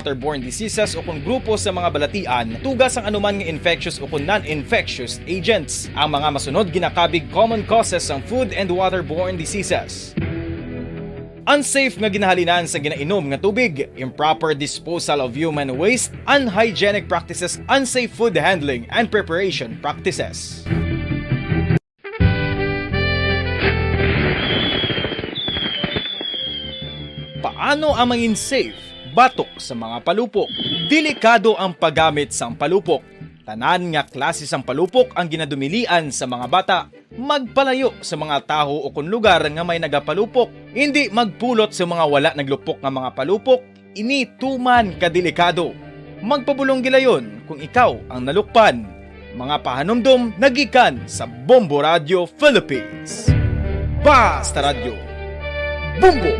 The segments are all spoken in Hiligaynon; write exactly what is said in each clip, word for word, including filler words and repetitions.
waterborne diseases ukon grupo sa mga balatian, tuga sang anuman nga infectious ukon non-infectious agents. Ang mga masunod ginakabig common causes sang food and waterborne diseases. Unsafe nga ginahalinan sa ginainom nga tubig, improper disposal of human waste, unhygienic practices, unsafe food handling and preparation practices. Paano ang mangin safe batok sa mga palupok? Delikado ang paggamit sang palupok. Tanan nga klase sang palupok ang ginadumilian sa mga bata. Magpalayo sa mga tawo ukon lugar nga may nagapalupok. Indi magpulot sa mga wala naglupok nga mga palupok. Ini tuman ka delikado. Magpabulong gilayon kung ikaw ang nalukpan. Mga pahanumdom nagikan sa Bombo Radio Philippines. Basta Radyo, Bombo!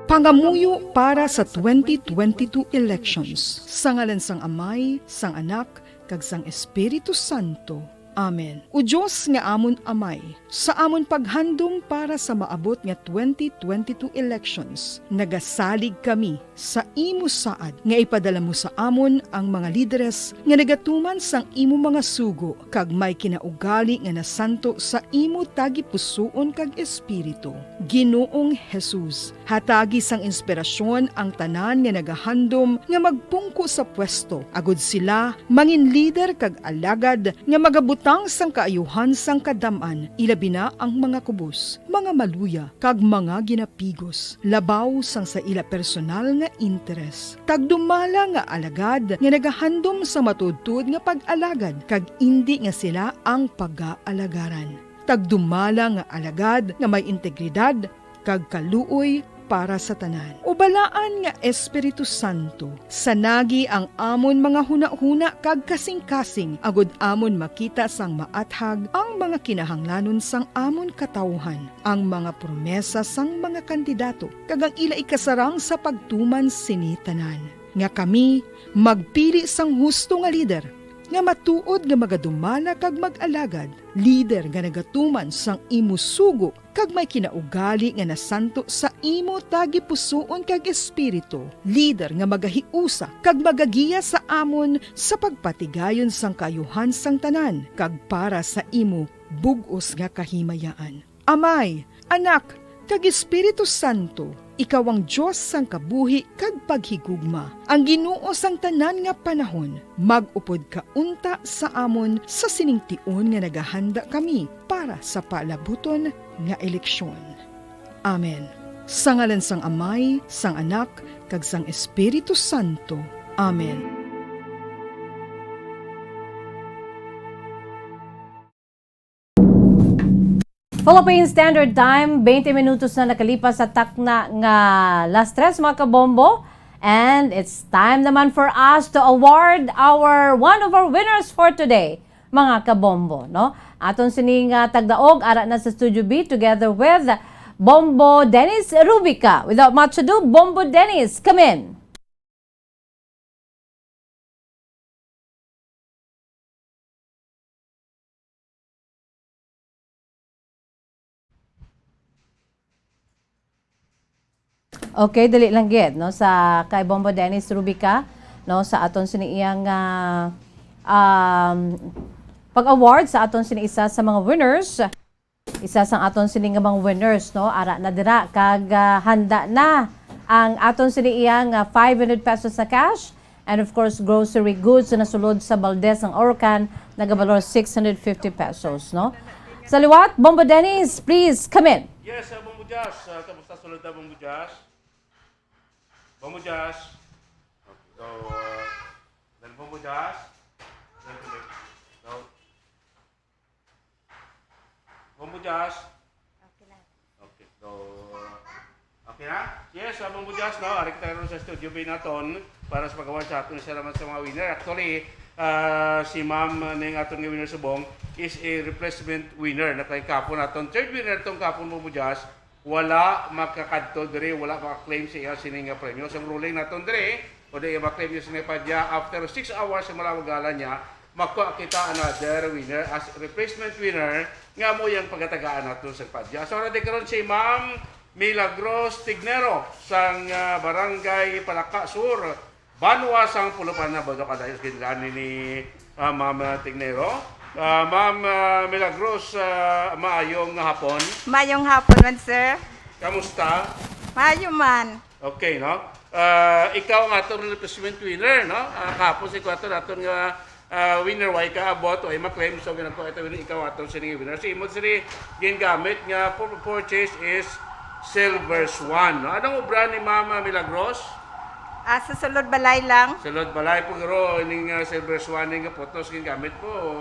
Pangamuyo para sa twenty twenty-two elections. Sa ngalan sang Amay, sang Anak, kag sang Espiritu Santo. Amen. O Dios nga amon Amay, sa amon paghandom para sa maabot nga twenty twenty-two elections, nagasalig kami sa imo saad nga ipadala mo sa amon ang mga lideres nga nagatuman sang imo mga sugo kag may kinaugali nga nasanto sa imo tagipusoon kag espiritu. Ginoong Jesus, hatagi sang inspirasyon ang tanan nga nagahandom nga magpungko sa pwesto, agud sila mangin lider kag alagad nga magabutang sang kaayuhan sang kadam-an, ilabi na ang mga kubos, mga maluya, kag mga ginapigos, labaw sang sa ila personal nga interes. Tagdumala nga alagad nga nagahandom sa matuodtuod nga pag-alagad, kag indi nga sila ang pagaalagaran. Tagdumala nga alagad nga may integridad kag kaluoy para sa tanan. O Balaan nga Espiritu Santo, sanagi ang amon mga hunahuna kag kasingkasing, agud amon makita sang maathag ang mga kinahanglanon sang amon katawuhan, ang mga promesa sang mga kandidato, kag ang ila ikasarang sa pagtuman sini tanan. Nga kami magpili sang husto nga lider, nga matuod nga magadumala kag mag-alagad, lider nga nagatuman sang imo sugo kag may kinaugali nga nasanto sa imo tagipusoon kag espiritu, lider nga magahiusa kag magagiya sa amon sa pagpatigayon sang kaayuhan sang tanan kag para sa imo bug-os nga kahimayaan. Amay, Anak, kag Espiritu Santo, ikaw ang Dios sang kabuhi kag paghigugma, ang Ginoo sang tanan nga panahon. Mag-upod ka unta sa amon sa sining tion nga nagahanda kami para sa paalabuton nga eleksyon. Amen. Sa ngalan sang Amay, sang Anak, kag sang Espiritu Santo. Amen. Philippine Standard Time, twenty minutos na nakalipas sa takna nga las tres, mga kabombo. And it's time naman for us to award our, one of our winners for today, mga kabombo, no? Aton sining, ah, tagdaog, ara na sa Studio B together with Bombo Dennis Rubica. Without much ado, Bombo Dennis, come in. Okay, dali lang gid, no, sa kay Bombo Dennis Rubica, no, sa aton sini iyang, ah, um, pag-award sa aton sini isa sa mga winners. Isa sang aton sini nga mga winners, no? Ara na dira, kag, ah, handa na ang aton sini iya nga five hundred pesos na cash, and of course, grocery goods na sulod sa balde sang Orocan, nagabalor six hundred fifty pesos, no? Sa liwat, Bombo Dennis, please come in. Yes, uh, Bombo Jazz, uh, kamusta sulod na, Bombo Jazz? Bombo Jazz. Okay, so, uh, then Bombo Jazz. Then, so, Bombo Jazz. Okay lang. Okay, so, okay na? Yes, ah, Bombo Jazz, no? Ari kita karon sa Studio B naton para sa pag-award sa aton isa naman sa mga winner. Actually, ah, si Ma'am, ah, ning aton nga winner subong is a replacement winner. Nakay kapon naton. Third winner tong kapon, Bombo Jazz. Wala makakadto diri, wala maka-claim sa iya sini nga premyo. So, ang ruling naton diri, o di iya ma-claim niya sini pa diya, after six hours sa malawagalan niya, makuha kita another winner as replacement winner nga mo yang pagatagaan nato sa padya. So, ready karon si Ma'am Milagros Tignero sang, ah, Barangay Palaka Sur, Banwa sang Pulupan na Boto Kadayo sa ginlani ni, ah, Ma'am, ah, Tignero. Ah, Ma'am, ah, Milagros, ah, maayong hapon. Mayong hapon man, sir. Kamusta? Maayo man. Okay, no? Ah, ikaw ang aton replacement winner, no? Ah, kahapon si Kuwato naton nga, ah, winner, way ka abot, way maklaim, so ginagkuha ito winner, ikaw aton sini winner. Si imo sini gingamit nga pu-, purchase is Silver Swan, no? Anong obra ni Mama Milagros? Ah, sa sulod balay lang. Sulod balay po, guro, ining, ah, Silver Swan nga putos gingamit po, o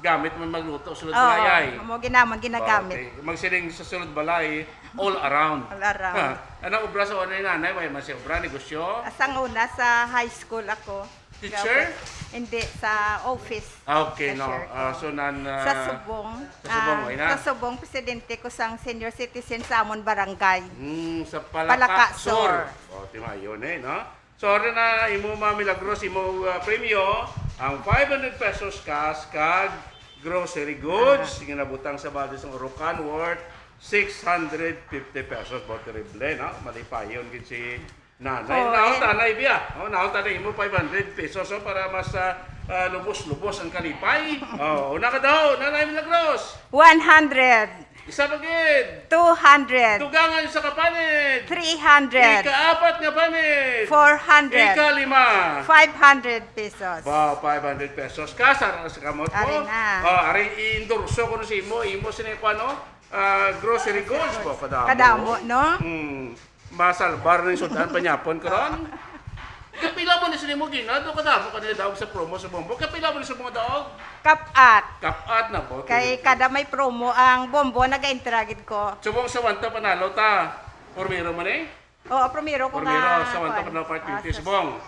gamit man magluto, sulod balay ay? Oo, amo ginamon ginagamit. Okay. Magsiling sa sulod balay, all around. All around. Ha, anong obra sa una ni nanay? Way man siya obra, negosyo? Ah, sang una, sa high school ako. Teacher? Hindi, sa office. Ah, okay, no. Cashier ko. Ah, so nan, ah, Sa Subong. Sa Subong, Ah, way na? Sa Subong, presidente ko sang senior citizen sa amon barangay. Hmm, sa Palaka Palaka Sur. Sur. Oh, timayon eh, no? So, ari na imo, Ma'am Milagros, imo, ah, premyo, ang five hundred pesos cash kag grocery goods, Ah. nga nabutang sa balde sang Orocan, worth six hundred fifty pesos. Bo, terrible, no? Malipayon gid si Nanay, Oh, naon eh. Tanay biya. Oh, naon tanay imo five hundred pesos, oh, para mas, ah, ah, lubos-lubos ang kalipay. Oh, una ka daw, Nanay Milagros. One hundred. Isa pa gid. Two hundred. Dugangan sa kapanid. Three hundred. Ikaapat nga panid. Four hundred. Ikalima. Five hundred pesos. Ba, five hundred pesos. Kasar sa kamot mo. Ari na. Oh, ari i-endorso ko na sa imo. Imo sini ko ano? Ah, grocery goods po. Kadamo. Kadamo, no? Hmm. Masalbar na yung sud-an panyapon karon. Kapila mo ni sila mo ginado, kadamo ka na daog sa promo sa Bombo. Kapila mo ni sa mga daog? Kap-at. Kap-at na po. Kay kada may promo ang Bombo, nag-entra gid ko. Subong sa Wanta panalo ta. Primero man eh? Oo, primero ko Primero, nga sa Wanta kuan. Panalo part Ah, twenty, sa subong.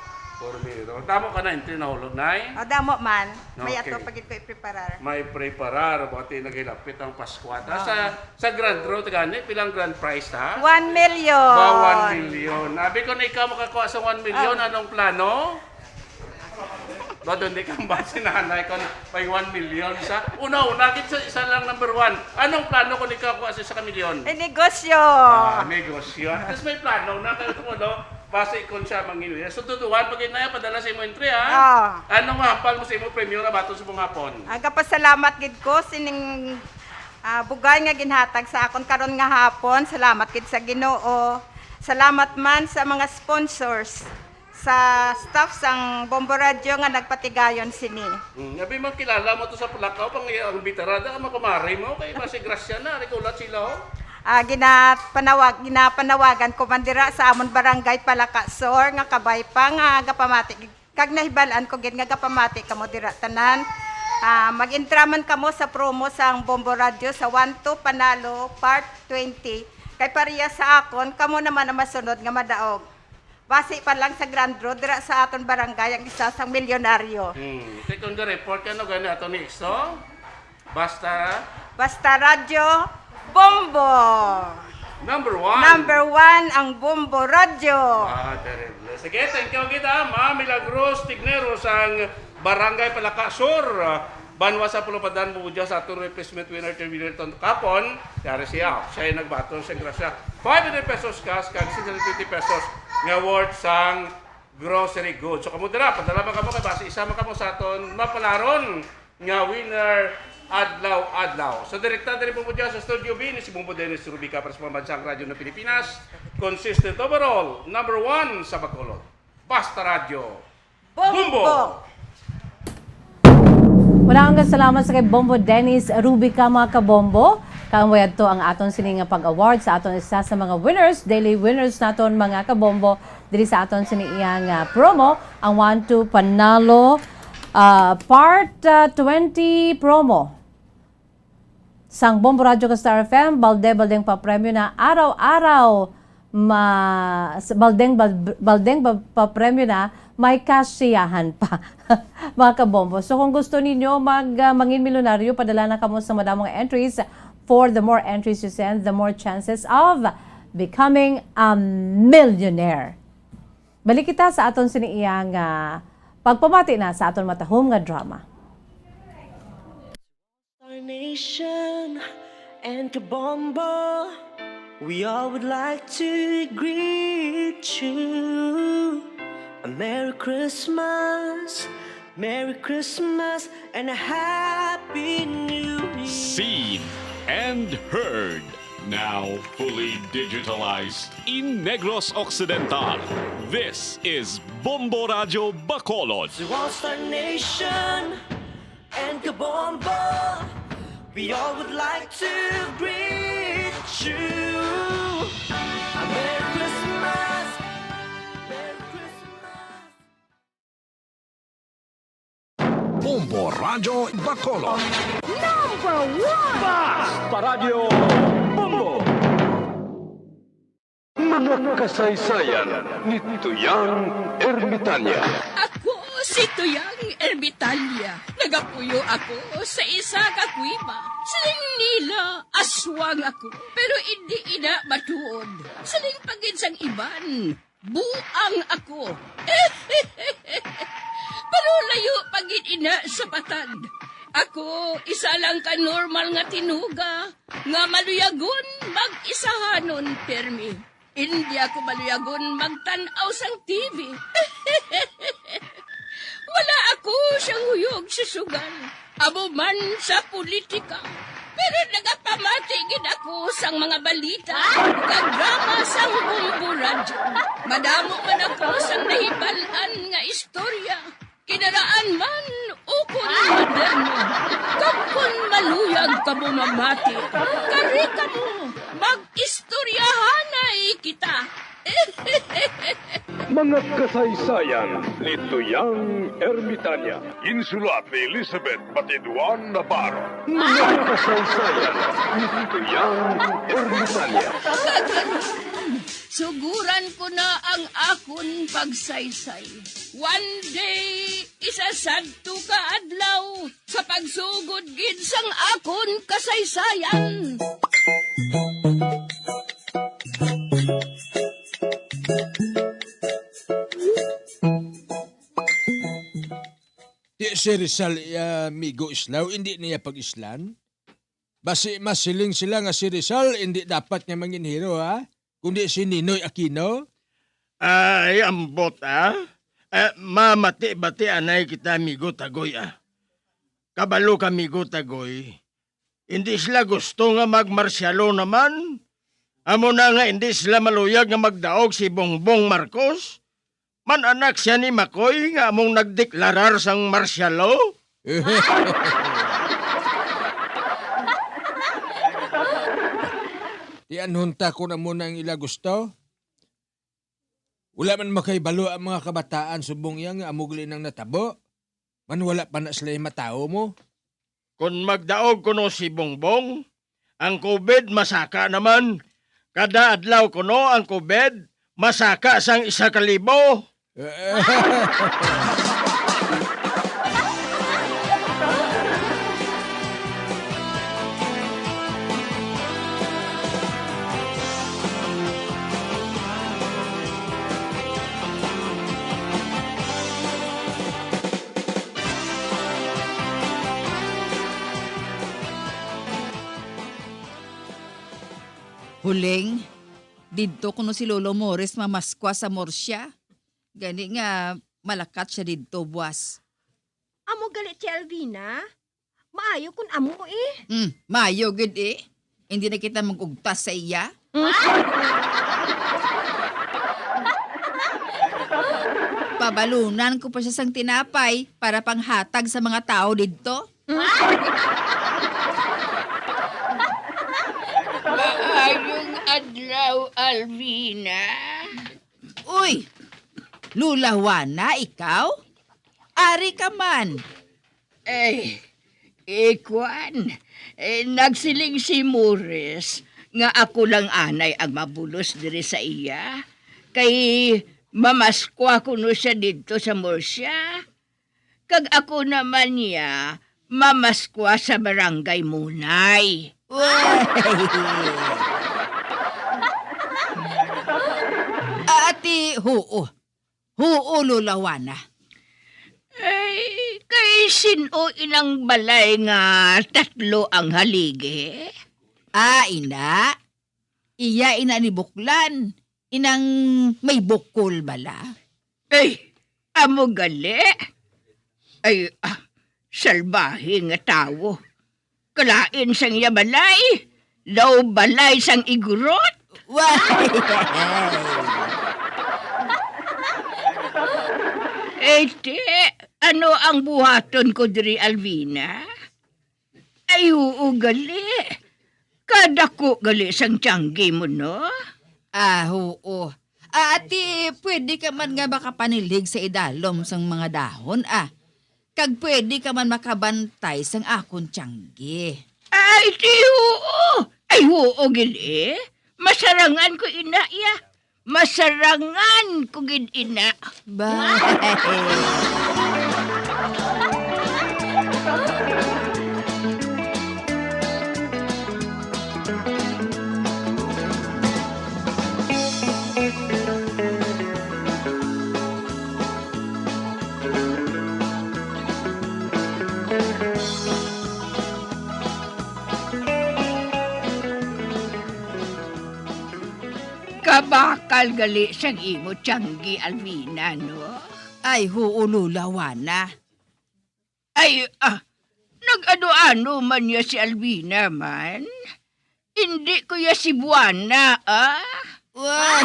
Primero. Damo ka na entry na hulog, nay? Oh, damo man. May Okay. ato pa gid ko ipreparar. May preparar, buti naghilapit ang Pasko. At Ah. sa, sa grand draw, gani, pilang grand prize, ha? One million. Ba, one million. Abi ko na ikaw makakuha sa one million, Ah. anong plano? Ba, doon di kang ba si nanay ko na may one million sa una-una, gid sa isa lang number one. Anong plano kung ikaw kuha sa isa ka milyon? May negosyo. Ah, negosyo. At least may plano na kayo kung ano, base kung siya mangin-, so, tutuhan, pag inaya, padala sa imo entry, ha? Ah. Anong mahampal mo sa imo premyo na bato sa buong hapon? Agapasalamat gid ko sining, ah, bugay nga ginhatag sa akon karon nga hapon. Salamat gid sa Ginoo. Salamat man sa mga sponsors, sa staff sang Bombo Radio nga nagpatigayon sini. Mm, abi, makilala mo to sa Pulakaw, pang ang bitarada, ang makumari mo, kay basi grasya na, rikulat sila, oh. Ah, ginapanawag-, ginapanawagan ko man dira sa amon barangay Palaka Sur nga kabay pa nga gapamati gid, kag nahibalaan ko gid nga gapamati kamo dira tanan. Ah, mag-entra man kamo sa promo sang Bombo Radio sa One to Panalo Part twenty. Kay pareha sa akon, kamo naman ang masunod nga madaog. Basi pa lang sa grand draw dira sa aton barangay ang isa sang milyonaryo. Hmm. Second report ka, no, gani ato ni Exo? Basta? Basta Radyo Bombo. Number one. Number one ang Bombo Radyo. Ah, terrible. Sige, thank you kita, Ma'am Milagros Tignero sang Barangay Palaka Sur, Banwa sa Pulupadan, Bubudya sa aton replacement winner, Terminator Ton Kapon. Yari siya, siya yung nagbato sa grasya. Five hundred pesos cash, kag six hundred fifty pesos nga worth sang grocery goods. So, kamo dira, padala man kamo kay basi isa man kamo sa aton mapalaron nga winner adlaw-adlaw. So, direkta diri po mo dyan sa Studio B ni si Bombo Dennis Rubica para sa Pambansang Radyo ng Pilipinas. Consistent overall, number one sa Bacolod. Basta Radyo. Bombo! Bombo! Wala ang kasalamat sa kay Bombo Dennis Rubica, mga kabombo. Kaangway adto ang aton sini nga pag-award sa aton isa sa mga winners, daily winners naton, mga kabombo, diri sa aton sini iya nga promo, ang One to Panalo, ah, Part, ah, twenty promo. Sang Bombo Radyo ka Star F M, balde-baldeng papremyo na araw-araw. Ma-, s-, baldeng, bal-, baldeng ba-, papremyo na, may kasiyahan pa, mga kabombo. So, kung gusto ninyo mag, ah, mangin milyonaryo, padala na kamo sa madamong entries. For the more entries you send, the more chances of becoming a millionaire. Balik kita sa aton sini iya nga pagpamati na sa aton matahom nga drama. Nation and Kabombo, we all would like to greet you a Merry Christmas, Merry Christmas, and a Happy New Year. Seen and heard, now fully digitalized in Negros Occidental. This is Bombo Radyo Bacolod. To all Star Nation and Kabombo, we all would like to greet you a Merry Christmas, Merry Christmas. Bombo Radyo Bacolod. Number one! Basta Radyo Bombo! Mga kasaysayan ni Tuyang Ermitanya. Ako si Tuyang Ermitanya. Nagapuyo ako sa isa ka kuweba. Siling nila, aswang ako, pero indi ina matuod. Siling pa gid sang iban, buang ako. Pero layo pa gid ina sa patad. Ako, isa lang ka normal nga tinuga nga maluyagon mag-isahanon pirmi. Indi ako maluyagon magtan-aw sang T V. Wala ako siyang huyog sa sugal, amo man sa politika. Pero nagapamati gid ako sang mga balita kag drama sang Bombo Radyo. Madamo man ako sang nahibal-an nga istorya. Kinaraan man ukon moderno, kag kon maluyag kamo mamati, kari kamo, mag-istoryahanay kita. Mga kasaysayan ni Tuyang Ermitanya. Ginsulat ni Elizabeth Batiduan Navarro. Mga kasaysayan ni Tuyang Ermitanya. Suguran ko na ang akon pagsaysay. One day, isa sadto ka adlaw, sa pagsugod gid sang akon kasaysayan. Di si Rizal iya amigo islaw, indi niya pag-islan? Basi masiling sila nga si Rizal indi dapat nga manginhero, ha? Kundi si Ninoy Aquino? Ay, ambot, ah. Eh, mamati-bati anay kita, amigo Tagoy, ah. Kabalo ka, amigo Tagoy. Indi sila gusto nga magmarsyalo naman. Amo na nga indi sila maluyag nga magdaog si Bongbong Marcos. Man-anak siya ni Makoy nga among nagdeklarar sang marsyalo? Tianhon ta kon amo na ang ila gusto. Wala man makahibalo ang mga kabataan subong iya nga amo gali nang natabo. Man wala pa na sila matawo mo. Kon magdaog kuno si Bongbong, ang COVID masaka naman. Kada adlaw kuno ang COVID masaka sang isa ka libo. Huling, didto kuno si Lolo Morris mamaskwa sa Murcia. Gani nga malakat sia didto, buas. Amo gali, Tia Alvina. Maayo kun amo, eh. Hmm, maayo gid, eh. Hindi na kita mag-ugtas sa iya. Pabalunan ko pa siya sang tinapay para panghatag sa mga tawo didto. Maayong adlaw, Alvina. Uy, Lola Juana, ikaw? Ari ka man. Ay, eh, kuwan, eh, nagsiling si Morris nga ako lang anay ang mabulos diri sa iya, kay mamaskwa kuno siya didto sa Murcia. Kag ako naman niya mamaskwa sa Barangay Munay. Ati, huo. Huo, Lola Juana. Ay, Kay sin-o inang balay nga tatlo ang haligi? Ah, ina. Iya ina ni Buklan. Inang may bukol bala. Ay, amo gali. Ay, ah, salbahe nga tawo. Kalain sang iya balay, daw balay sang igurot. Why? Eh, ti, ano ang buhaton ko diri, Alvina? Ay, oo, gali. Kadako gali sang tiyanggi mo, no? Ah, oo. Ah, ati, pwede ka man nga makapanilig sa idalom sang mga dahon, ah. Kag pwede ka man makabantay sang akon tiyanggi. Ay, ti, oo. Ay, oo, gid eh. Masarangan ko ina iya. Masarangan ko gid ina. Bye. Kabakal gali sang imo tiyanggi, Alvina, no? Ay, huo, Lola Juana. Ay, ah, nag-ano-ano man niya si Alvina man? Hindi ko ya si Buana, ah? Why?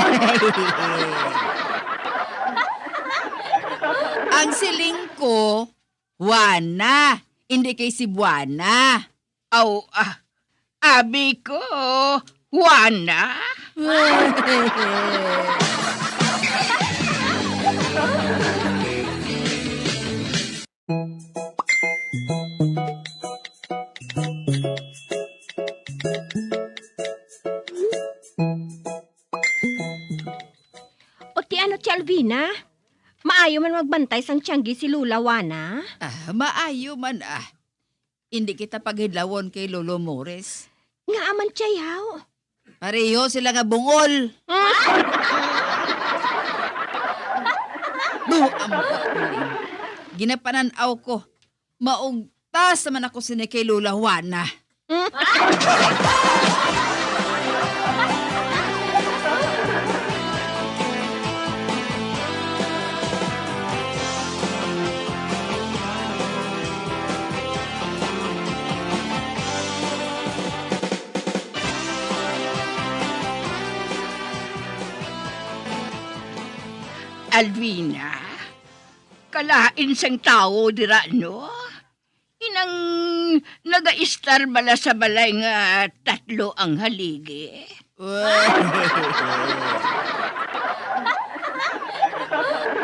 Ang siling ko, Juana, hindi kay si Buana. Aw, ah, abi ko, Juana. O ti ano, Ti Alvina? Maayo man magbantay sang tiyanggi si Lola Juana? Ah, maayo man, ah. Indi kita paghidlawon kay Lolo Morris. Ngaa man, Tiyaw? Pareho sila nga bungol. Hmm? Buang ko, Pauline. Ginapanan-aw ko. Maugtas naman ako sini kay Lola Juana. Hmm? Alvina, kalain sang tawo dira, no? Inang nagaistar bala sa balay nga tatlo ang haligi?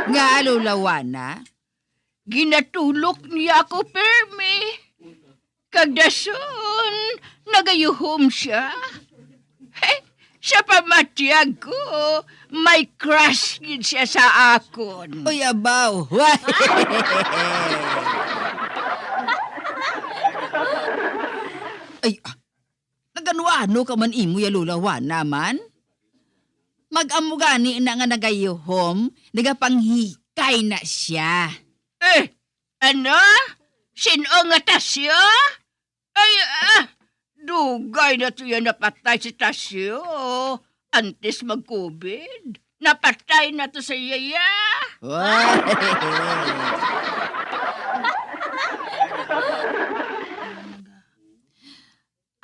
Nga alulawana? Ginatulok niya ako, permi. Kag dason, nagayuhom siya. Sa pamatyag ko, may crush gid siya sa akon. Uy, abaw. Ay, ah, nagano-ano ka man imo ya Lola Juana man? Mag-amo gani na nga nagayuhom, nagapanghikay na siya. Eh, ano? Sin-o nga Tasyo? Ay, ah, dugay na to yan napatay si Tasyo. Antes mag-covid, napatay na to sa iya.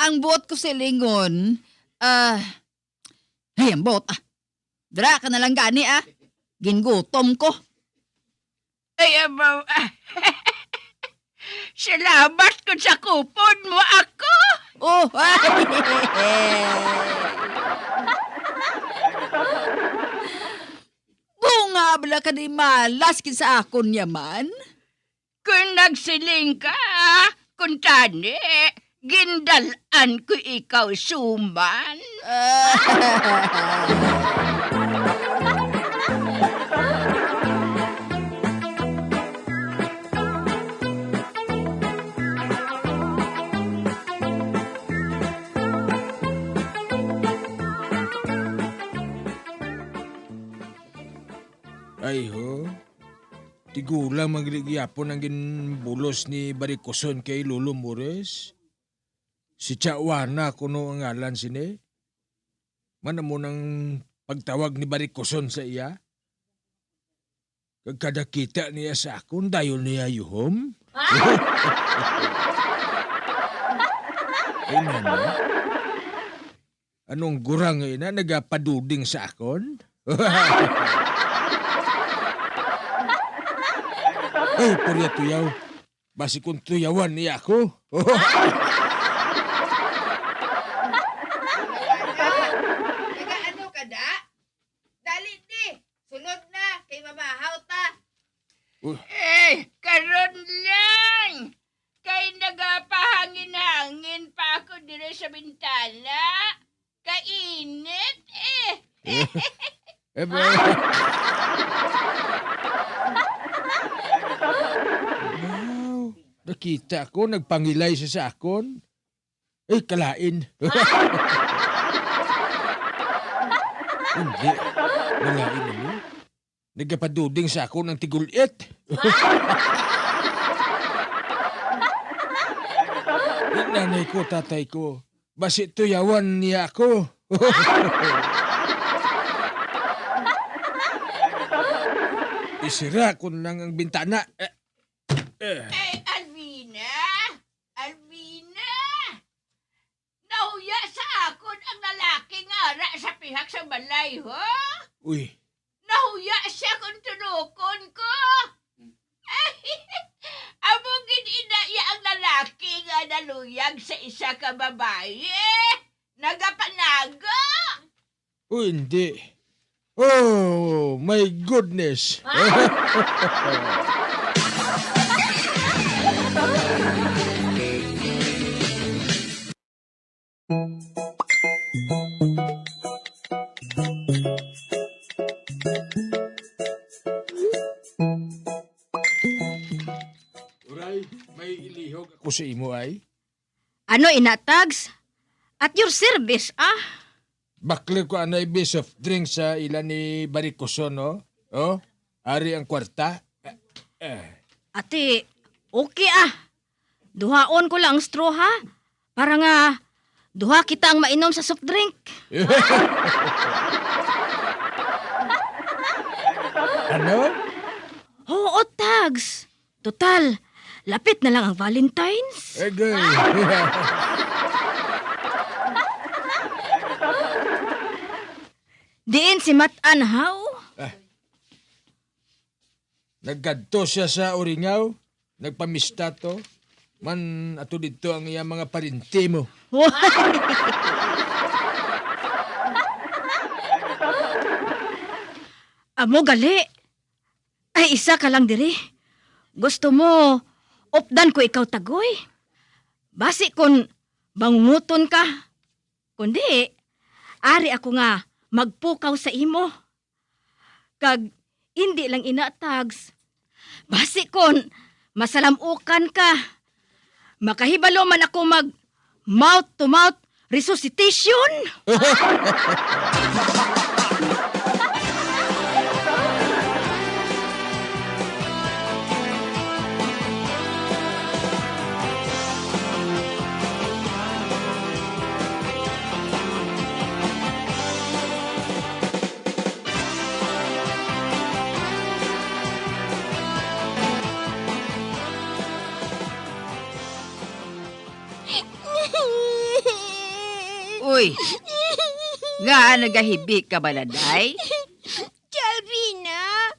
Ang buot ko silingon, ah, ay, ang buot, ah. Dira ka na lang gani, ah. Gingutom ko. Ay, abaw. Salamat kung sakupon mo ako. Oh, ay. Bunga bala ka di malas gid sa akon yaman. Kung nagsiling ka, kung tani, gindal-an ko ikaw suman. Ay ho, Tigulang man gid gyapon ang ginbulos ni Barikoson kay Lolo Mores. Si Chawana kuno ang ngalan sini. Man amo nang pagtawag ni Barikoson sa iya. Kag kada kita niya sa akon, dayon niya yuhom. Ay, nana. Anong gurang nga ina nagapaduding sa akon? Ay, purya tuyaw. Basi kung tuyawan niya ako. Nagaano ka, da? Dali ni, sulod na, kay mamahaw ta. Uh. Eh, karon lang, kay nagapahangin-hangin pa ako diri sa bintana. Kainit, eh. Eh, ba? Wow, nakita ko, nagpangilay siya sa akon. Ay, kalain. Hindi. Wala ini. Nagapaduding sa akon ang tigul-it. Yung nanay ko, tatay ko, basi tuyawan niya ako. Isira ko lang ang bintana. Eh, eh. Ay, Alvina! Alvina! Nahuya sa akon ang lalaki nga ara sa pihak sa balay, ho? Uy. Nahuya siya kung tunokon ko. Amo gid ina iya ang lalaki nga naluyag sa isa ka babayi. Nagapanago. Uy, hindi. Oh, my goodness. Uray, may ilihog ako sa imo, ay. Ano, ina, Tags? At your service, ah. Bakli ko anay bi soft drink sa ila ni Barikoson, no? Oh, ari ang kwarta. Eh. Ate, okay, ah. Duhaon ko lang ang straw, ha? Para nga duha kita ang mainom sa soft drink. Ano? Oo, Tags. Total, lapit na lang ang Valentine's. Agay. Diin si Matan, haw? Ah. Nagkadto siya sa Uringaw, nagpamista to. Man ato didto ang iya mga parente mo. Amo gali. Ay, isa ka lang diri. Gusto mo, updan ko ikaw, Tagoy? Basi kon bangunguton ka. Kundi, ari ako nga magpukaw sa imo. Kag indi lang ina, Tags. Basi kon masalamukan ka, makahibalo man ako mag mouth to mouth resuscitation. Uy, ngaa nagahibi ka, Baladay? Tia Alvina,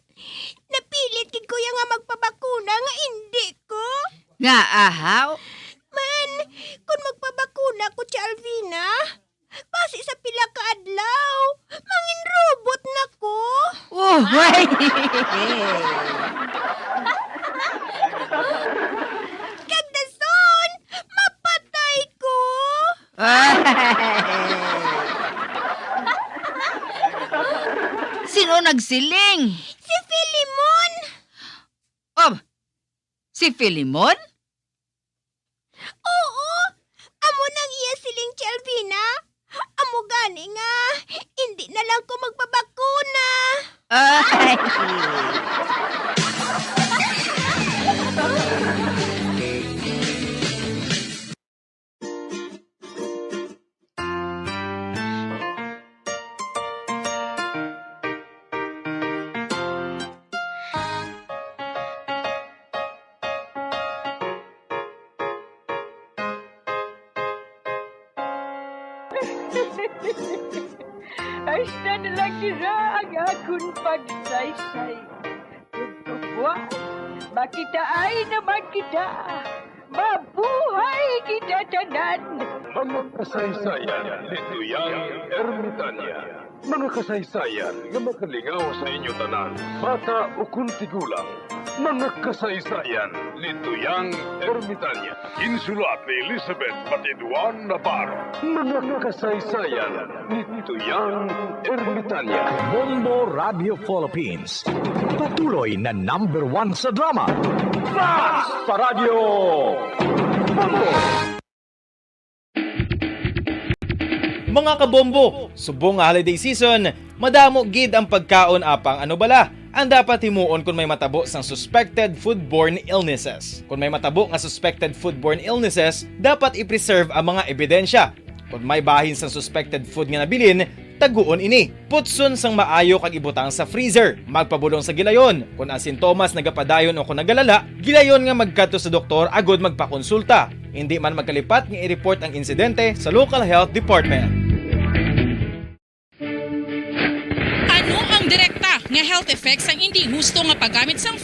napilit gid ko iya nga magpabakuna nga indi ko. Ngaa, haw? Man, kung magpabakuna ko, Tia Alvina, basi sa pila ka adlaw, mangin robot na ko. Oh, way! Kag dason, mapatay ko. Sino nagsiling? Si Filemon. Oh, si Filemon? Oo, amo nang iya siling, Tia Alvina. Amo gani nga, indi na lang ko magpabakuna. Ay. Hasta na lang dira ang akon pagsaysay. Tugtubuan, makitaay naman kita. Mabuhay kita tanan! Mga kasaysayan ni Tuyang Ermitanya. Mga kasaysayan nga makalingaw sa inyo tanan, bata ukon tigulang. Mga kasaysayan ni Tuyang Ermitanya. Ginsulat ni Elizabeth Patiduan Navarro. Mga kasaysayan ni Tuyang Ermitanya. Bombo Radio Philippines. Patuloy na number one sa drama. Fast Paradyo! Bombo! Mga kabombo, subong nga holiday season, madamo gid ang pagkaon apang ano bala ang dapat himuon kung may matabo sang suspected foodborne illnesses. Kung may matabo nga suspected foodborne illnesses, dapat i-preserve ang mga ebidensya. Kung may bahin sang suspected food nga nabilin, taguon ini. Putson sang maayo kag ibutang sa freezer. Magpabulong sa gilayon. Kung ang sintomas nagapadayon o kung nagalala, gilayon nga magkadto sa doktor agud magpakonsulta. Hindi man magkalipat nga i-report ang insidente sa local health department. Ano ang direkta nga health effects sang indi husto nga paggamit sang